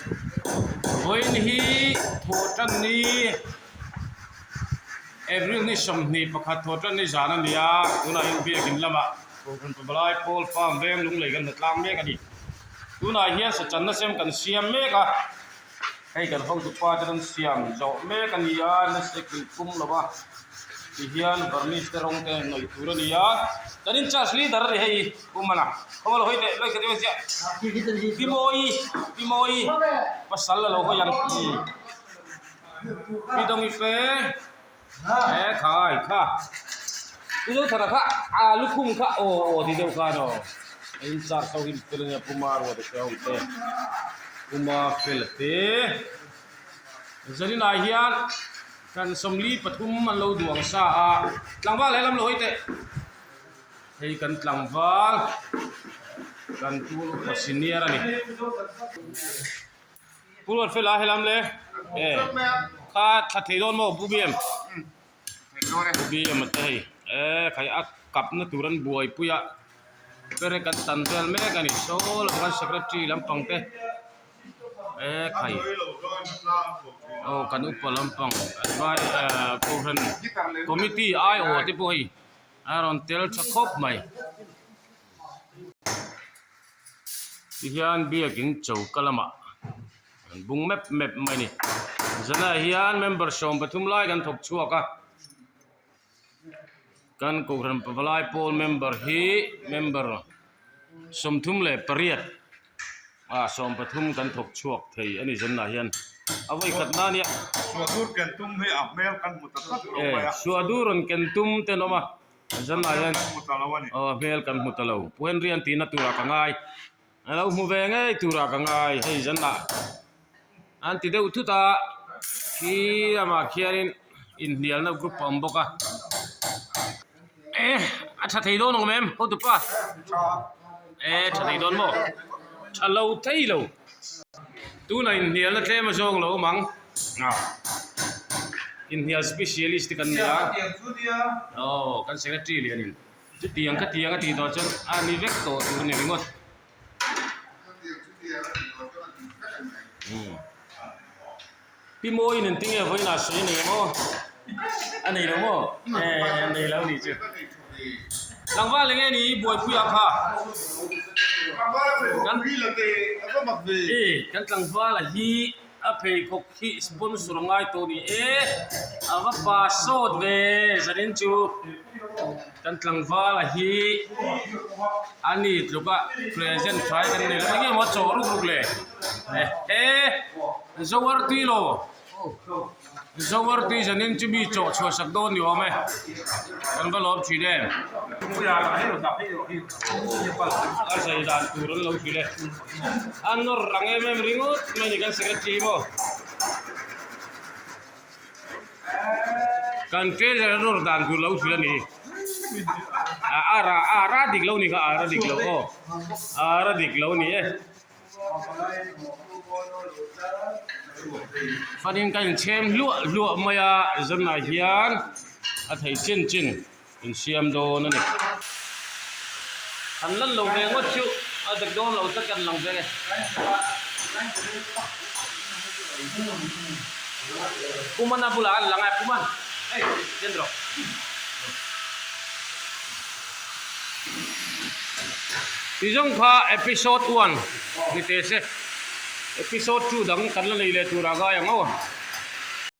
Vawiin hi thawhtan ni April ni 21 thawhtan ni zan a ni a, tunah hian biakin lamah Kohhran Pavalai Pawl Farm veng lunglei kan hna tlang mek a ni. Tunah hian sachanna sem kan siam mek a. Hei kan hotu pa te rawn siam zawh mek a ni a, nasa kilh pum lo va tihian varnish te rawng te hnawih tur a ni a, kan in charge leader a ni hei Pu Mana khaw lo hawi teh lawih khat chiah Pi Mawi Pi Mawi pasal a lo hawi ang Pi Dawng i fe he khai kha Pu Zothana kha a lukhum kha aw aw ti deuh khan aw a in charge ho hi tel ania Pu Marua te ho te Pu Mafela te Zaninah hian kan 43 an lo duang sa a tlangval he lam lo hawi teh hei kan tlangval kan pu upa senior a ni. Pu Ruatfela helam le e kha thla thei dawn maw Pu BM Pu BM a te hei e khai a kapna tur an buaipui a pere kan tan vel mek a ni saw lam kan secretary lampang te e khai aw kan upa lampang vai kohhran committee aiawh te pawh hei a rawn tel tha khawp mai. Tihian biakin choka lamah an bung mep mep mai a ni. Zanah hian member 13 lai kan thawk chhuak a, kan Kohhran Pavalai Pawl member hi member 38 ah 13 kan thawk chhuak thei a ni zanah hian a vawi khat na nia. Suadur ken tum hi a hmel kan hmu ta tlat lo mai a. Suadur rawn ken tum te an awm a. Zanlai hian aw hmel kan hmu ta lo Pu Henry an tihna turah ka ngai a lo hmu ve ngei turah ka ngai hei zanlah an ti deuh thut a khi lamah khianin inhnialna group a awm bawk a e a tha thei dawn awm em hotupa e tha thei dawn maw tha lo thei lo tunah inhnialna tlem a zawng lo awm ang. Inhnial specialist te kan nei a aw kan secretary lianin chutiang khatiang a tih tawh chuan a ni vek tawh tur a ni ringawt Pi Mawiin engtin nge vawiinah sawi a nei ang aw a nei lo maw eh a nei lo nih chu tlangval eng nge ni buaipui ah kha kan tlangval a hi. A pheikhawk hi sponsor ngai tawh ni e, a va pa sawt ve zanin chu kan tlangval a hi a ni tluk a present thlai kan nei lo eng emaw chaw ruk ruk le ehe zoar tui lo zoar tui zanin chu mi chaw chhuah sak dawn ni awm e kan va lawm thin em a zai dan tur an lo hrilh e. A nawr rang em em ringawt mai ni kan secretary maw kan treasurer a nawr dan tur lo hrilh a ni a ra a ra dik lo ni kha a ra dik lo aw a ra dik lo ni e chuanin ka inchhem hluah hluah mai a zanah hian a thei chin chin. Insiam dawn a ni. Han lan lo ve ngawt chu a dik dawn lo tak kan lang ve. Puman a bulah an lang a, Puman hei chen rawh. Ti zawng kha episode one ni teh se, episode two dang kan la nei leh tur a ngai ang aw.